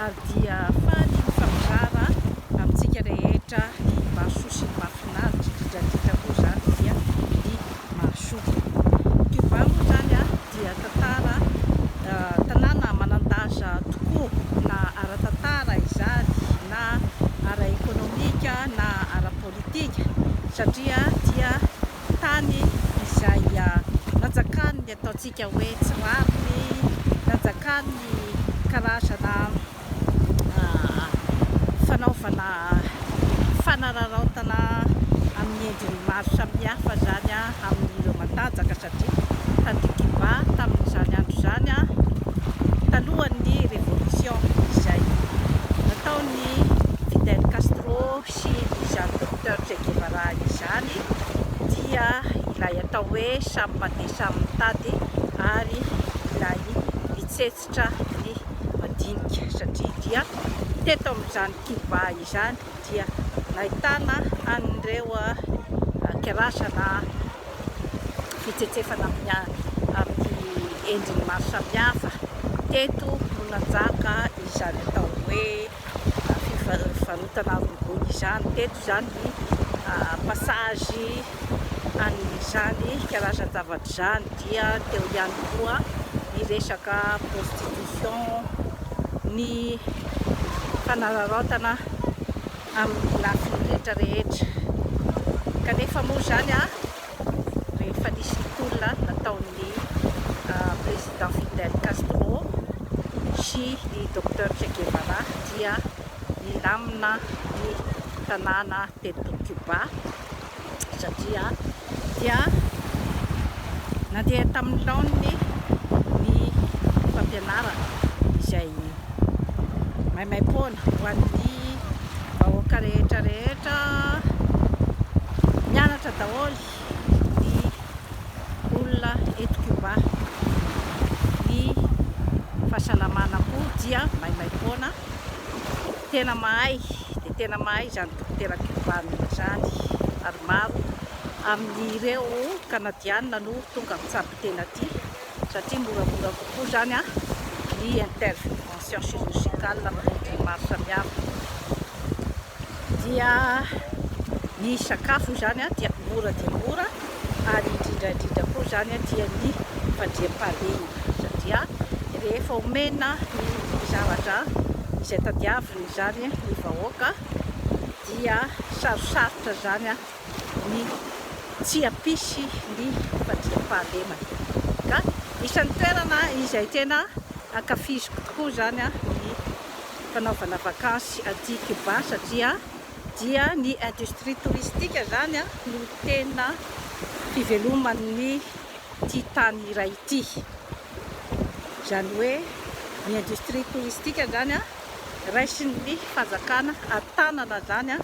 Ary dia faly mifampizara amintsika rehetra ny mahasoa sy ny mahafinaritra, indrindra indrindra moa izany dia ny mahasoa. Cuba moa izany dia tantara, tanàna manan-daza tokoa na ara-tantara izany na ara-ekonomika na ara-politika satria dia tany izay nanjakan'ny ataontsika hoe tsy rariny, nanjakan'ny karazana fanaovana fanararaotana amin'ny endriny maro samihafa izany amin'ireo matanjaka satria taty Cuba tamin'izany andro izany talohan'ny révolution izay nataon'i Fidel Castro sy izany Docteur Che Guevara izany dia ilay atao hoe samy mandeha samy mitady ary ilay mitsetsitra ny madinika satria dia teto amin'izany Cuba izany dia nahitana an'ireo karazana fitsetsefana amin'ny amin'ny endriny maro samihafa. Teto no nanjaka izany atao hoe fivarotana rongony izany. Teto izany ny passage an'izany karazan-javatra izany dia teo ihany koa ny resaka prostitution, ny fanararaotana amin'ny lafiny rehetra rehetra. Kanefa moa izany rehefa nisy ny tolona nataon'ny Président Fidel Castro sy ny Docteur Che Guevara dia nilamina ny tanàna teto Cuba satria dia nandeha tamin'ny laoniny ny fampianarana izay maimaimpoana ho an'ny vahoaka rehetra rehetra mianatra daholo ny olona eto Cuba. Ny fahasalamana koa dia maimaimpoana. Tena mahay dia tena mahay izany dokotera Cuban izany ary maro amin'ireo Kanadiana no tonga mitsabo tena aty satria moramora kokoa izany ny intervention chirurgicale amin'ny endriny maro samihafa. Dia ny sakafo izany dia mora dia mora ary indrindra indrindra koa izany dia ny fandriampahalemana satria rehefa omena ny zavatra izay tadiaviny izany ny vahoaka dia sarosarotra izany ny tsy hampisy ny fandriampahalemana. Ka isan'ny toerana izay tena ankafiziko tokoa izany ny fanaovana vakansy aty Cuba satria dia ny industrie touristique izany no tena fiveloman'ny ity tany iray ity. Izany hoe ny industrie touristique izany raisin'ny fanjakana an-tanana izany.